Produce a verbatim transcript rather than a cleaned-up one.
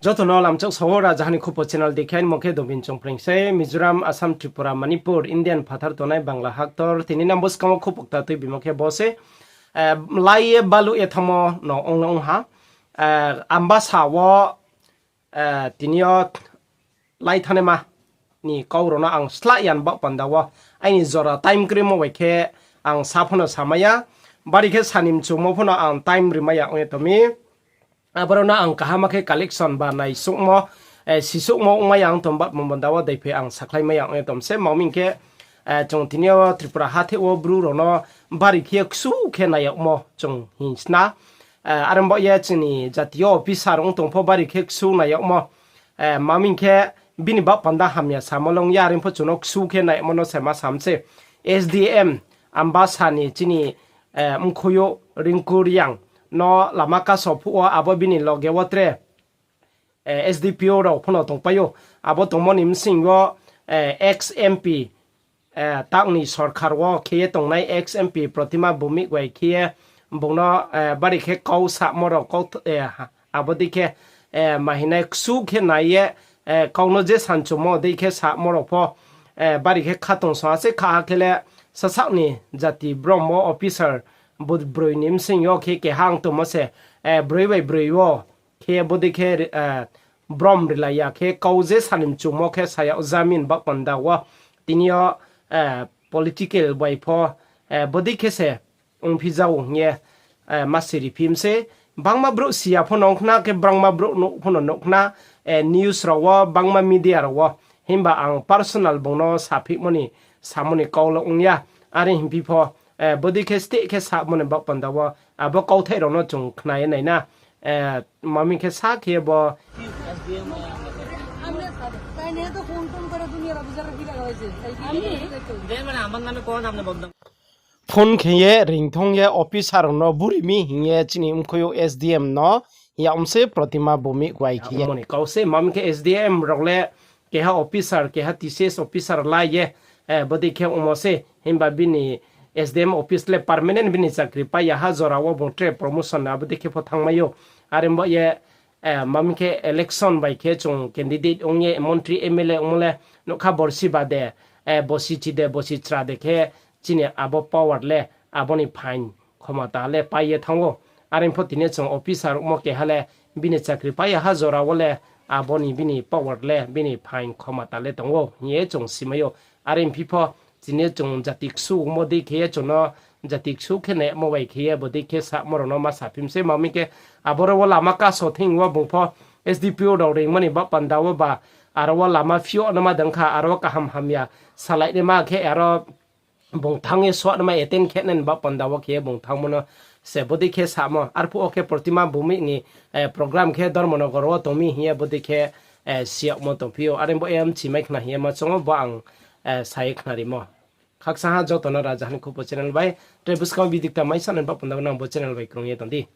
Joto no lamchak sao, Rajahani Khupo channel dei khe, aini mmung khe Dobin Chongpreng se, Mizoram, Assam, Tripura, Manipur, Indian phathar tongnai Bangla haktor, tini nang buskang wo khupo kta tuibimo khe bo se, lai ye baluh ye thanngmo no ong no ong ha. Ambasa wo, tini yo lai thanaima ni kau rao no ang slah ya ni baoh panda wo, aini jora time krimo bai khe ang sa pho no samai ya, bari khe sa ni mchumo pho no ang time rimai ya ong ye tong mi. Aboro no ang kaham khe collection ba naisuhmo, sisuhmo ongmai ya ong tong baoh panda wo daiphe ang sakhlaimai ya ong ye tong se, ma ong mi khe, chung tini yo Tripura hatheh wo Bru rao no bari khe ksu khe nai yagmo chung hing sna. Are baoh ye chini jati yo officer ong tong pho bari khe ksu nai yagmo. Ma ong mi khe bini baoh panda hamya samo le ong ya, are pho chung no ksu khe nai yagmo no se ma sam se. S D M Ambasa ni chini mkhui yo Rinku Reang no lama kaso phuh wo abo bini loge wo tre S D P O rao pho no tongpai ou. Abo tongmo ni bsing yo ex M P, taoh ni sorkar wo khe ye tongnai ex M P Protima Bhowmik bai khe ye bung no bari khe kau samo rao, abo dei khe ma hing nai ksu khe nai ye kau no je sanchumo dei khe samo rao pho bari khe kha tong song ha se, kha ha khe le sasaoh ni jati brom wo officer broi ni bsing yo khe keha ong tongmo se, broi bai broi wo khe bodei khe brom rilai ya khe kau je sa ni mchumo khe sa yag ja mi ni baoh panda wo tini yo political bai pho bodei khe se ongphi ja ou hing ye ma siri phi mi se. Bangma brouh si ya pho no ong khna khe, bangma brouh nuh pho no nuh khna, news rao wo, bangma media rao wo. Himba ang personal bung no saphihmo ni, samo ni kau le ong ya. Are hingphi pho bodei khe steh khe samo ni baoh panda wo abo kauthai rao no chung khna ye nai na. Ma ong mi khe sa khe bo phone khe ye ringthong ye officer rao no buri mi hing ye chini mkhui yo S D M no yag mi se Protima Bhowmik bai khe ye. Mo ni kau se, ma ong mi khe S D M rao le keha officer, keha T C S officer lai ye bodei khe ongmo se, himba bini S D M office le permanent bini chakri pai ya ha, jora wo bung tre promotion abo dei khe pho thanngmai ou. Are baoh ye ma ong mi khe election bai khe chung candidate ong ye, montri M L A ongmo le nougkha, borsi ba de, bosi chi de, bosi chra de khe chini abo power le, abo ni phaing khomota le pai ye thanng ou. Are pho tini chung officer ongmo keha le bini chakri pai ya ha, jora wo le abo ni bini power le, bini phaing khomota le tong ou hing ye chung simai ou. Are phi pho tini chung jati ksu ongmo dei khe ye chung no jati ksu khe naimo bai khe ye bodei khe samo rao no ma saphi mi se, ma ong mi khe aboro wo lama kaso thing wo bung pho S D P O rao reingmo ni baoh panda wo ba, aro wo lama phiyag naima dang kha, aro wo kaham hamya salai naima khe, aro bung thanng ye suag naima attend khe nai ni baoh panda wo khe ye bung thanngmo no se bodei khe samo. Arphuh wo khe Protima Bhowmik ni program khe Dharmanagar wo tong mi hing ye bodei khe si yagmo tongphi ou. Are baoh ye mchimai khna hing ye ma choung ou, bo ang sa ye khnarimo. Khakchang ha joto no Rajahani Khupo channel bai, tre buskang video kta mai sa nai ni baoh panda wo nang bo channel bai krung ye tong di.